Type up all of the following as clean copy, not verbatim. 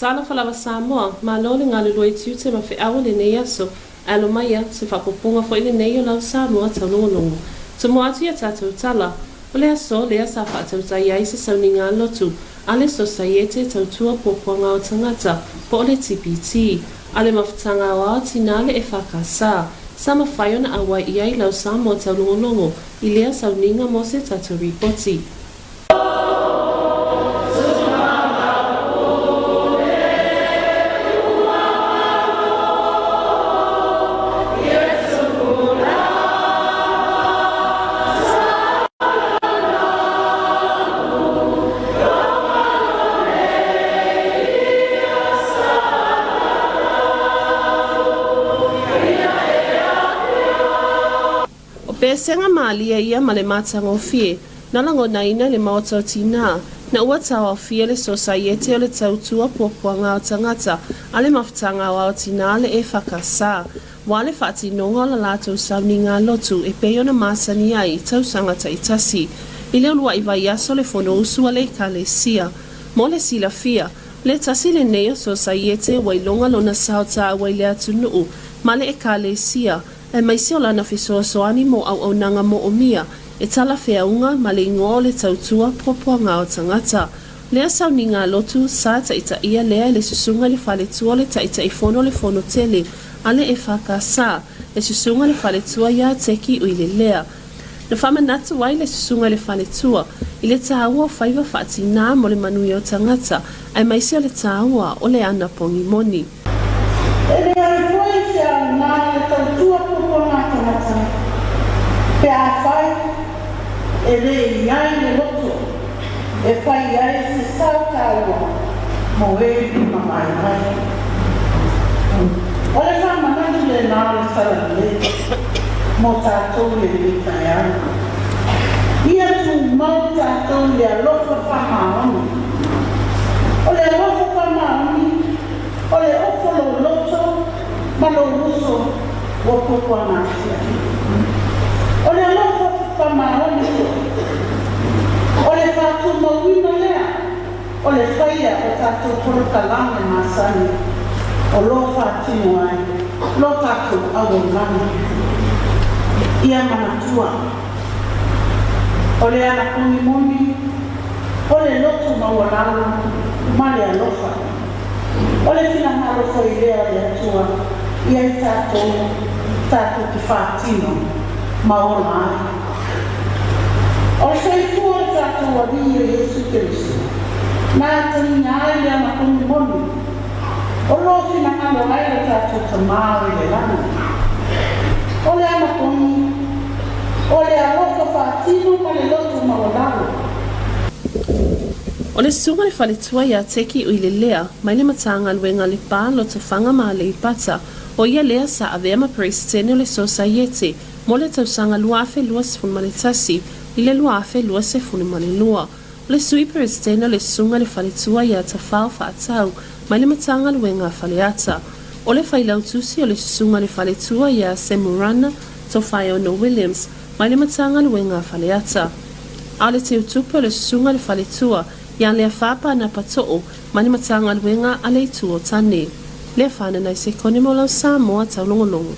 Talofa lava Samoa, malo le galulue i tiute ma feau o lenei aso, ae alo maia, se faaopoopoga foi lenei o lau Samoa taulogologo. Tumua atu ia tatou tala, o le aso lea sa faatautai ai se sauniga lotu a le Sosaiete Tautua Puapuaga o Tagata, po o le TPT, a le Mafutaga Aoao Tinā le EFKS, sa mafai ona auai i ai lau Samoa taulogologo i lea sauniga mo se tatou ripoti. O pesega malie ia ma le matagofie, na lagonaina i le Maota o Tinā, na ua taoaofia le Sosaiete o le Tautua Puapuaga o Tagata a le Mafutaga Aoao Tinā le EFKS, ua le faatinoga o la latou sauniga lotu e pei ona masani ai i tausaga taitasi. I le uluai vaiaso le Fonousu a le Ekalesia. Mo le silafia, le tasi lenei o Sosaiete ua iloga lona sao taua i le atunuu ma le Ekalesia, aemaise o lana fesoasoani mo auaunaga moomia e talafeauga ma le igoa o le Tautua Puapuaga o Tagata. Lea sauniga lotu sa taitaia lea e le Susuga i le Faletua o le Taitaifono o le Fono Tele a le EFKS, le Susuga i le Faletua ia Teki Uilelea. Na faamanatu ai le Susuga i le Faletua i le taua o faiva faatinā mo le manuia o tagata, aemaise o le taua o le anapogi moni. E leai foi se aoga o le tautua puapuaga tagata pe afai e le i ai le loto e fai ai se sao taua mo e lima vaivai. O le faamanatu lena o le Talalelei mo tatou i lenei taeao. Ia tumau tatou i le alofa faamaoni. O le alofa faamaoni, o le ofo lou loto ma lou uso ua puapuagatia. O le alofa faamaoni foi, o le faatumauina lea o le faia o tatou polokalame masani o lo o faatino ai lo tatou auaunaga. Ia manatua, o le anapogi moni, o le loto maualalo ma le alofa. O le finagalo foi lea o le Atua ia i tatou, tatou te faatino ma ola ai. O le soifua o le tatou Alii o Iesu Keriso, na atagia ai le anapogi moni, o lo o finagalo ai lo tatou Tamā o i le lagi. O le anapogi, o le alofa faatino ma le loto maualalo. O le susuga i le faletua ia Teki Uilelea mai le Matagaluega Lepa Lotofaga ma Aleipata, o ia lea sa avea ma Peresetene o le Sosaiete mo le tausaga 2021 i le 2022. O le Sui Peresetene o le Susuga i le Faletua ia Tafao Faatau mai le Matagaluega a Faleata. O le Failautusi o le Susuga i le Faletua ia Semurana Tofaeono Williams mai le Matagaluega a Faleata. A o le teutupe o le Susuga i le Faletua ia Leafa Panapa Too mai le Matagaluega a le Itu o Tane. Leafa nanai sekone mo lau Samoa taulogologo.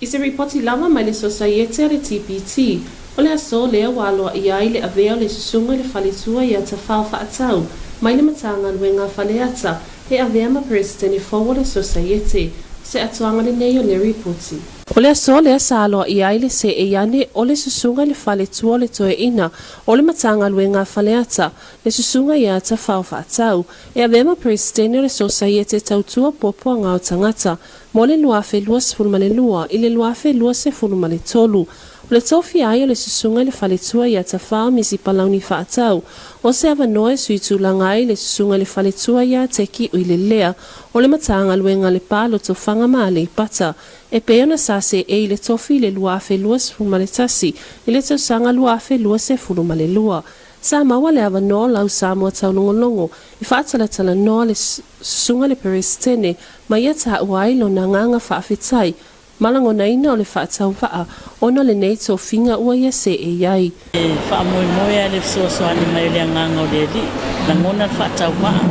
I se ripoti lava mai le Sosaiete a le TPT, o le aso lea ua aloaia ai le avea o le Susuga i le Faletua ia Tafao Faatau mai le Matagaluega a Faleata e avea ma Peresetene fou o le Sosaiete. Se atoaga lenei o le ripoti. O le aso lea sa aloaia ai le seei ane o le Susuga i le Faletua o le Toeaina o le Matagaluega a Faleata, le Susuga ia Tafao Faatau, e avea ma Peresetene o le Sosaiete Tautua Puapuaga o Tagata mo le 2022 i le 2023. O le tofia ai o le Susuga i le Faletua ia Tafao Misi Palauni Faatau, o se avanoa e sui tulaga ai le Susuga i le Faletua ia Teki Uilelea o le Matagaluega a le Pa Lotofaga ma Aleipata, e pei ona sa seei i le tofi i le 2021 i le tausaga 2022. Sa maua le avanoa o lau Samoa Taulogologo e faatalatalanoa le Susuga i le Peresetene ma ia taua ai lona agaga faafetai ma lagonaina o le faatauvaa ona o lenei tofiga ua ia seei ai. E faamoemoe lava i le fesoasoani mai o le Agaga o le Alii, lagona le faatauvaa.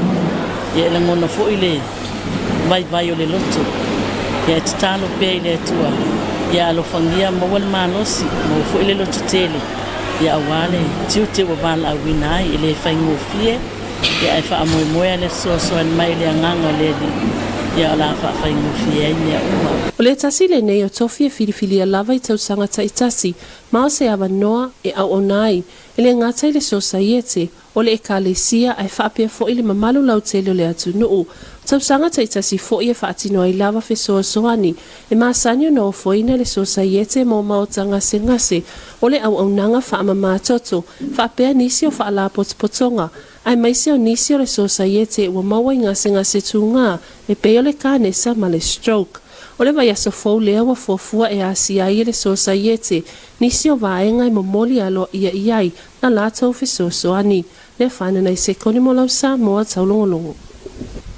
Ia e lagona foi le vaivai o le loto. Ia e tatalo pea i le Atua, ia alofagia maua le malosi, maua foi le lototele, ia aua le tiute ua valaauina ai, e le faigofie, ia ae faamoemoe le fesoasoani mai le agaga o le Alii, ia o le a faafaigofie ai mea uma. O le tasi lenei o tofi e filifilia lava i tausaga taitasi ma o se avanoa e auauna ai, e le gata i le Sosaiete, o le Ekalesia ae faapea foi le mamalu lautele o le atunuu. O tausaga taitasi foi e faatino ai lava fesoasoani e masani ona ofoina le Sosaiete mo maota gasegase o le auaunaga faamama toto, faapea nisi o faalapotopotoga, aemaise o nisi o le Sosaiete ua maua i gasegase tuga e pei o le kanesa ma le stroke. O le vaiaso fou lea ua fuafua e asia ai e le Sosaiete nisi o vaega e momoli aloaia i ai la latou fesoasoani. Lea fanana i sekone mo lau Samoa taulogologo.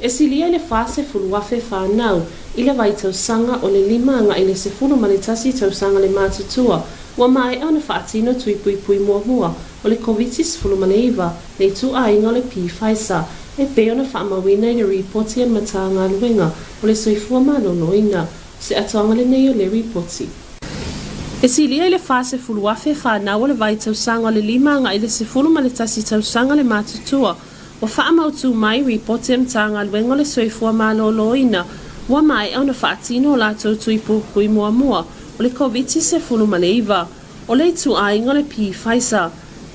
E silia i le 40,000 fanau i le vaitausaga o le 5 agai i le 11 tausaga le matutua ua maea ona faatino tui puipui muamua o le Koviti-19, le ituaiga o le Pfizer, e pei ona faamauina i le ripoti a le Matagaluega o le Soifua Maloloina. O se atoaga lenei o le ripoti. E silia i le 40,000 fanau o le vaitausaga o le 5 agai i le 11 tausaga le matutua ua faamautu mai ripoti a le Matagaluega o le Soifua Maloloina ua maea ona faatino o latou tui puipui muamua o le Koviti-19, o le ituaiga o le Pfizer.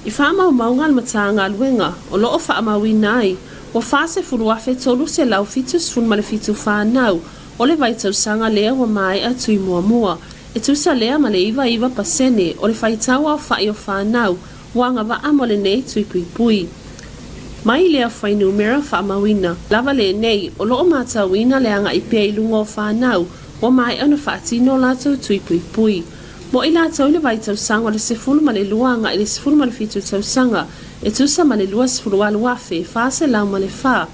I faamaumauga a le Matagaluega o lo o faamauina ai, ua 40,377 fanau o le vaitausaga lea ua maea tui muamua, e tusa lea ma le 99% o le faitau aofai o fanau ua agavaa mo lenei tui puipui. Mai lea fuainumera faamauina lava lenei, o lo o matauina le agai pea i luga o fanau ua maea ona faatino o latou tui puipui. Mo i latou i le vaitausaga o le 12 agai i le 17 tausaga, e tusa ma le 28,404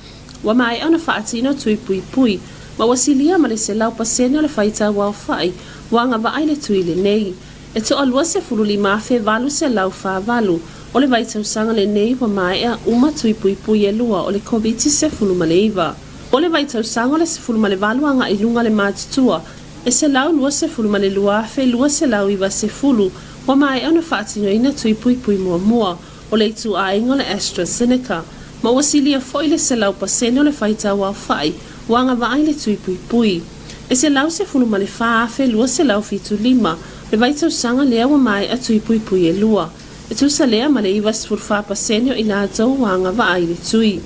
ua maea ona faatino tui puipui, ma ua silia ma le 100% o le faitau aofai ua agavaa i le tui lenei. E toa 25,848 o le vaitausaga lenei ua maea uma tui puipui e lua o le Koviti-19. O le vaitausaga o le 18 agai i luga le matutua, e 122,290 ua maea ona faatinoina tui puipui muamua o le ituaiga o le AstraZeneca, ma ua silia foi le 100% o le faitau aofai ua agavaa i le tui puipui. E 114,275 le vaitausaga lea ua maea tui puipui e lua, e tusa lea ma le 94% o i latou ua agavaa i le tui.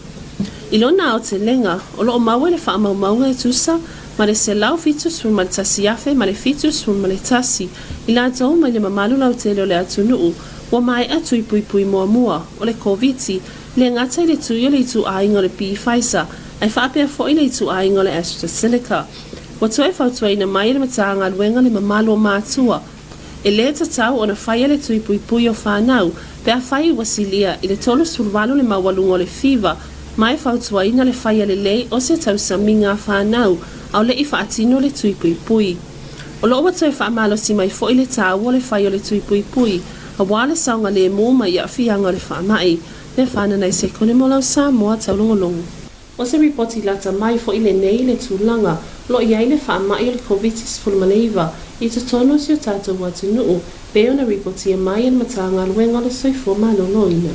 I lona aotelega, o lo o maua i le faamaumauga e tusa ma le 171,071 i latou mai le mamalu lautele o le atunuu ua maea tui puipui muamua o le Koviti, le gata i le tui o le ituaiga o le Pfizer ae faapea foi le ituaiga o le AstraZeneca. Ua toe fautuaina mai e le Matagaluega le mamalu o matua, e le tatau ona faia le tui puipui o fanau pe afai ua silia i le 38 le maualuga o le fiva, ma e fautuaina le faia lelei o se tausamiga a fanau a o le i faatino le tui puipui. O lo o ua toe faamalosi mai foi le taua o le fai o le tui puipui aua le saogalemu mai aafiaga o le faamai. Le fanana i sekone mo lau Samoa taulogologo. O se ripoti lata mai foi lenei i le tulaga o lo o i ai le faamai o le Koviti-19 i totonu o si o tatou atunuu, pei ona ripotia mai e le Matagaluega o le Soifua Maloloina.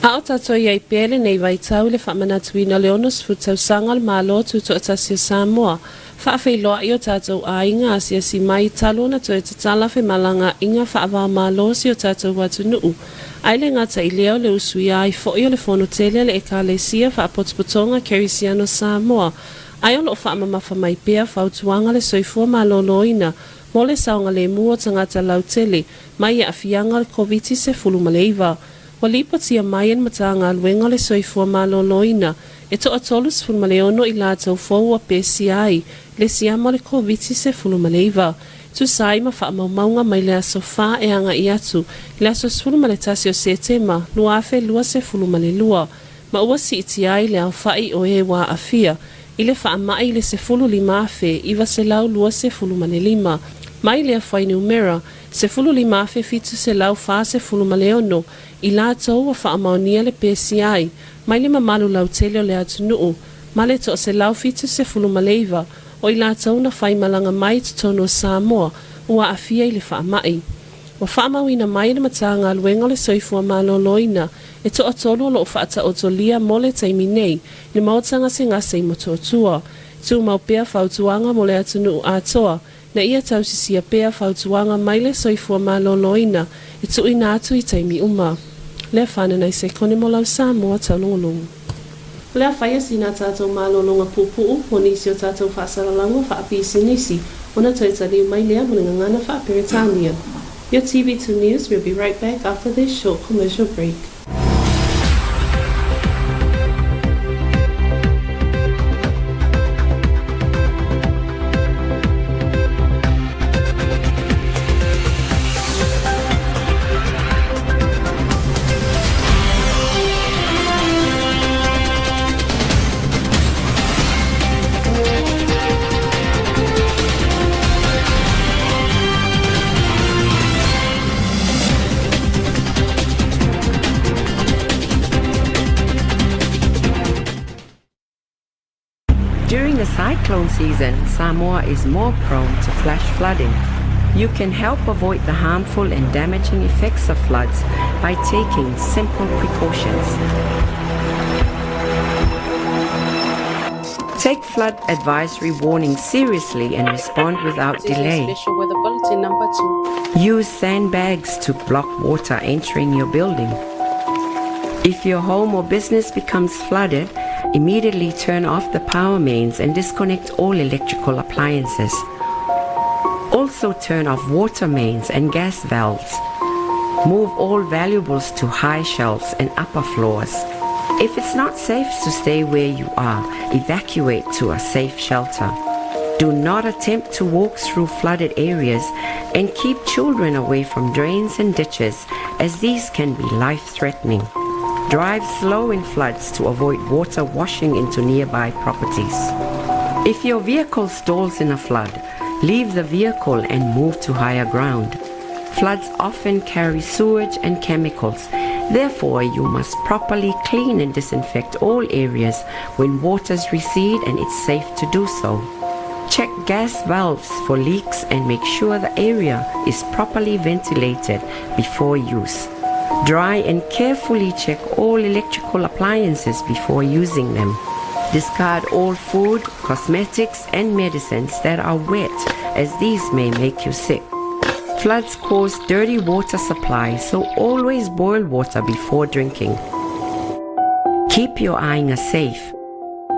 A o tatou i ai pea i lenei vaitau i le faamanatuina o le 60 tausaga o le Malo Tutoatasi o Samoa, faafeiloai o tatou aiga asiasi mai talu ona toe tatala femalagaaiga faava-o-Malo o si o tatou atunuu. Ae le gata i lea o le usuia ai foi o le fono tele a le Ekalesia Faapotopotoga Kerisiano Samoa, ae o lo o faamamafa mai pea fautuaga le soifua maloloina mo le saogalemu o tagata lautele mai aafiaga o le Koviti-19. Ua lipotia mai e le Matagaluega o le Soifua Maloloina e toa 36 i latou fou ua pesia ai le siama o le Koviti-19. Tusa ai ma faamaumauga mai le aso 4 e agai atu i le aso 11 o Setema 2022, ma ua siitia ai le aofai o e ua aafia i le faamai i le 15,925 mai lea fuainumera 15,746 i latou ua faamaonia le pesia ai mai le mamalu lautele o le atunuu. ma le 179 o i latou na faimalaga mai i totonu o Samoa ua aafia i le faamai. Ua faamauina mai e le Matagaluega o le Soifua Maloloina e toatolu o lo o faataotolia mo le taimi nei i le maota gasegase i Motootua. Tumau pea fautuaga mo le atunuu atoa ina ia tausisia pea fautuaga mai le soifua maloloina e tuuina atu i taimi uma. Leafana nai sekone mo lau Samoa taulogologo. O le a faia sina tatou malologa puupuu mo nisi o tatou faasalalauga faapisinisi ona toe taliu mai lea mo le gagana faa-Peretania. Your TV2 News will be right back after this short commercial break. During the cyclone season, Samoa is more prone to flash flooding. You can help avoid the harmful and damaging effects of floods by taking simple precautions. Take flood advisory warnings seriously and respond without delay. Special Weather Bulletin number 2. Use sandbags to block water entering your building. If your home or business becomes flooded, immediately turn off the power mains and disconnect all electrical appliances. Also turn off water mains and gas valves. Move all valuables to high shelves and upper floors. If it's not safe to stay where you are, evacuate to a safe shelter. Do not attempt to walk through flooded areas and keep children away from drains and ditches, as these can be life-threatening. Drive slow in floods to avoid water washing into nearby properties. If your vehicle stalls in a flood, leave the vehicle and move to higher ground. Floods often carry sewage and chemicals. Therefore, you must properly clean and disinfect all areas when waters recede and it's safe to do so. Check gas valves for leaks and make sure the area is properly ventilated before use. Dry and carefully check all electrical appliances before using them. Discard all food, cosmetics, and medicines that are wet, as these may make you sick. Floods cause dirty water supply, so always boil water before drinking. Keep your aiga safe.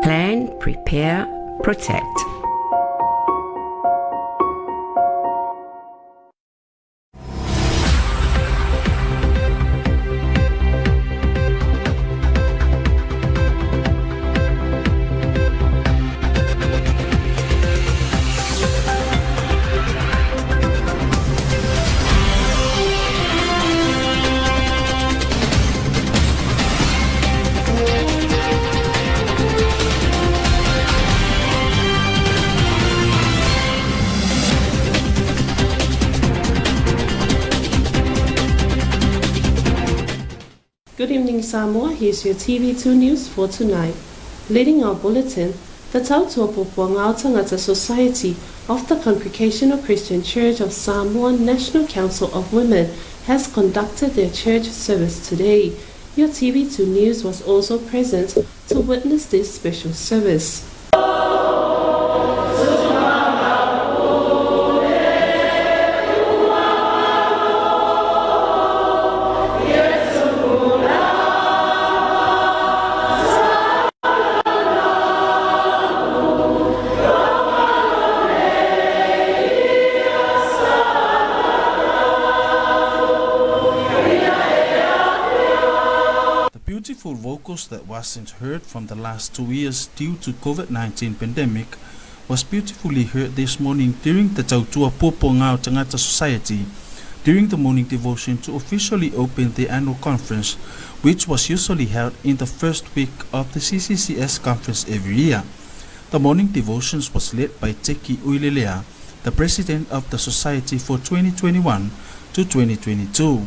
Plan, prepare, protect. Good evening Samoa, here's your TV2 news for tonight. Leading our bulletin, the Tautua Puapuaga o Tagata Society of the Congregational Christian Church of Samoa National Council of Women has conducted their church service today. Your TV2 News was also present to witness this special service. The beautiful vocals that wasn't heard from the last 2 years due to COVID-19 pandemic was beautifully heard this morning during the Tautua Puapuaga o Tagata Society during the morning devotion to officially open the annual conference, which was usually held in the first week of the CCCS conference every year. The morning devotions was led by Teki Uilelea, the president of the society for 2021 to 2022.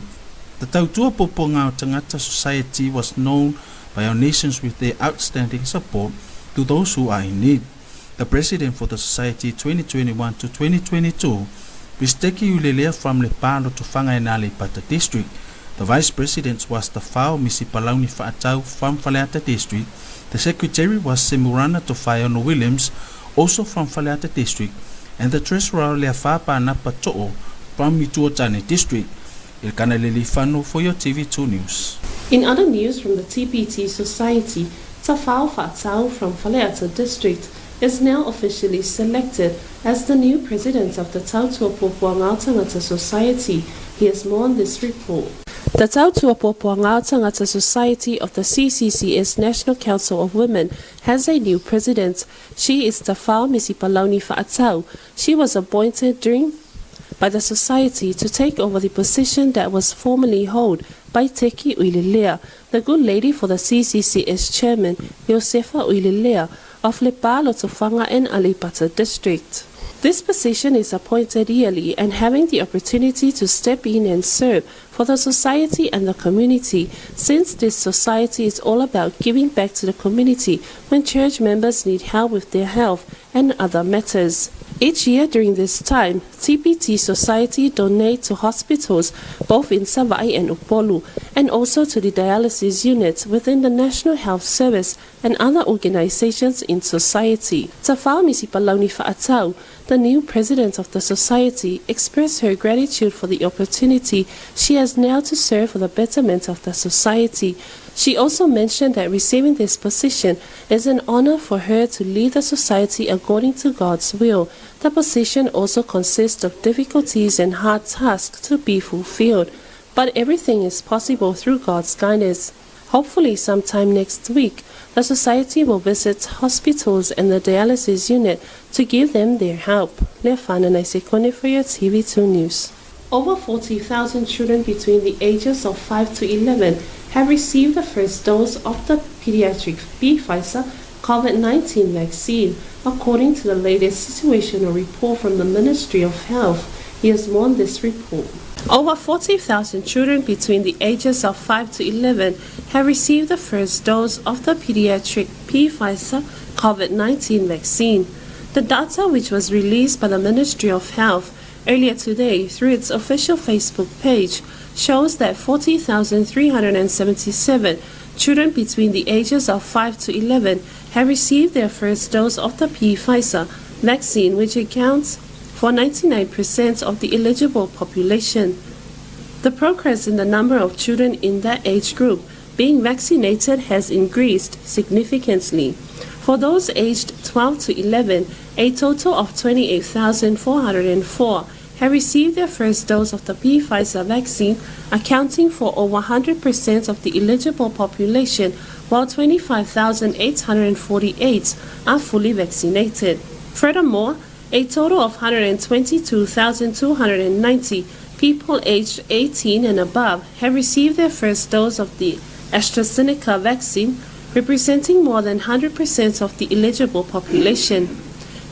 The Tautua Puapuaga o Tagata Society was known by our nations with their outstanding support to those who are in need. The president for the society 2021 to 2022 is Teki Ulelea from Lepa Lotofaga in Aleipata district. The vice president was Tafao Misipalauni Fa'atau from Faleata district. The secretary was Semurana Tofaiono Williams, also from Faleata district, and the treasurer Leafa Napato'o from Mituatane district. Ilkana Lelifano for your TV2 News. In other news from the TPT Society, Tafao Fa'atau from Faleata district is now officially selected as the new president of the Tautua Puapuaga o Tagata Society. Here's more on this report. The Tautua Puapuaga o Tagata Society of the CCCS National Council of Women has a new president. She is Tafao Misipalauni Fa'atau. She was appointed during by the society to take over the position that was formerly held by Teki Uilelea, the good lady for the CCCS chairman, Josefa Uilelea, of Lepa Lotofaga and Aleipata district. This position is appointed yearly and having the opportunity to step in and serve for the society and the community, since this society is all about giving back to the community when church members need help with their health and other matters. Each year during this time, TPT Society donate to hospitals both in Savai and Upolu, and also to the dialysis units within the National Health Service and other organizations in society. Tafao Misipalauni Fa'atau, the new president of the society, expressed her gratitude for the opportunity she has now to serve for the betterment of the society. She also mentioned that receiving this position is an honor for her to lead the society according to God's will. The position also consists of difficulties and hard tasks to be fulfilled, but everything is possible through God's guidance. Hopefully, sometime next week, the society will visit hospitals and the dialysis unit to give them their help. Lefana Naisekone for your TV2 News. Over 40,000 children between the ages of 5 to 11 have received the first dose of the pediatric Pfizer COVID-19 vaccine, according to the latest situational report from the Ministry of Health. Here's more on this report. Over 40,000 children between the ages of 5 to 11 have received the first dose of the pediatric Pfizer COVID-19 vaccine. The data, which was released by the Ministry of Health earlier today through its official Facebook page, shows that 40,377 children between the ages of 5 to 11 have received their first dose of the Pfizer vaccine, which accounts for 99% of the eligible population. The progress in the number of children in that age group being vaccinated has increased significantly. For those aged 12 to 11, a total of 28,404 have received their first dose of the Pfizer vaccine, accounting for over 100% of the eligible population, while 25,848 are fully vaccinated. Furthermore, a total of 122,290 people aged 18 and above have received their first dose of the AstraZeneca vaccine, representing more than 100% of the eligible population.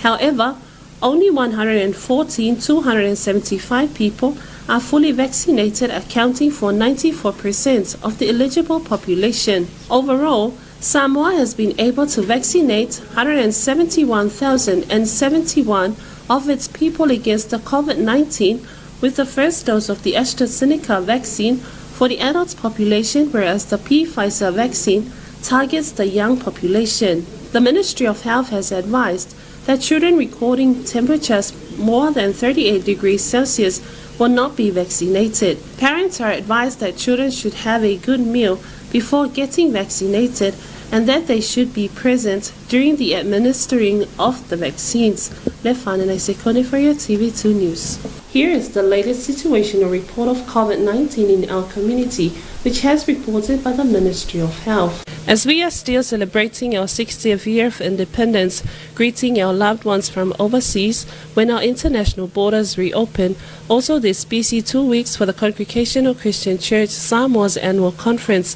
However, only 114,275 people are fully vaccinated, accounting for 94% of the eligible population. Overall, Samoa has been able to vaccinate 171,071 of its people against the COVID-19 with the first dose of the AstraZeneca vaccine for the adult population, whereas the Pfizer vaccine targets the young population. The Ministry of Health has advised that children recording temperatures more than 38 degrees Celsius will not be vaccinated. Parents are advised that children should have a good meal before getting vaccinated and that they should be present during the administering of the vaccines. Lefana Naisekone for your TV2 News. Here is the latest situational report of COVID-19 in our community, which has reported by the Ministry of Health. As we are still celebrating our 60th year of independence, greeting our loved ones from overseas when our international borders reopen, also this busy 2 weeks for the Congregational Christian Church Samoa's annual conference,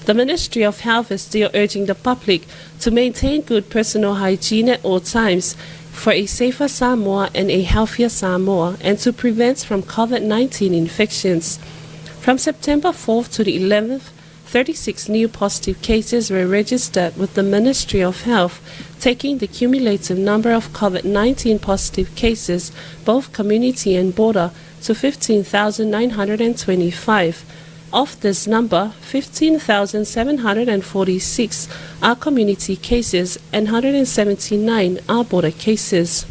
the Ministry of Health is still urging the public to maintain good personal hygiene at all times for a safer Samoa and a healthier Samoa, and to prevent from COVID-19 infections. From September 4th to the 11th, 36 new positive cases were registered with the Ministry of Health, taking the cumulative number of COVID-19 positive cases, both community and border, to 15,925. Of this number, 15,746 are community cases and 179 are border cases.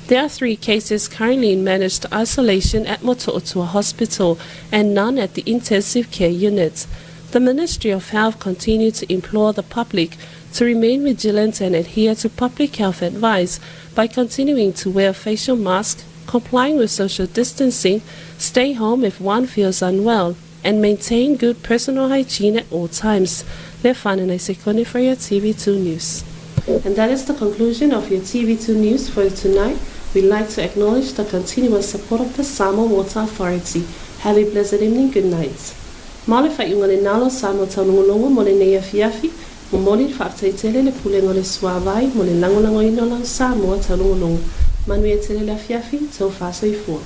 There are three cases currently in managed isolation at Motootua Hospital and none at the intensive care unit. The Ministry of Health continued to implore the public to remain vigilant and adhere to public health advice by continuing to wear facial masks, complying with social distancing, stay home if one feels unwell, and maintain good personal hygiene at all times. Lefana Sekone for your TV2 News. And that is the conclusion of your TV2 News for tonight. We'd like to acknowledge the continuous support of the Samoa Water Authority. Have a blessed evening. Good night. Ma o le faaiuga lena o Samoa Taulogologo mo lenei afiafi, momoli le faafetai tele i le Pulega o le Suavai mo le lagolagoina o lau Samoa Taulogologo. Manuia tele le afiafi, tofa soifua.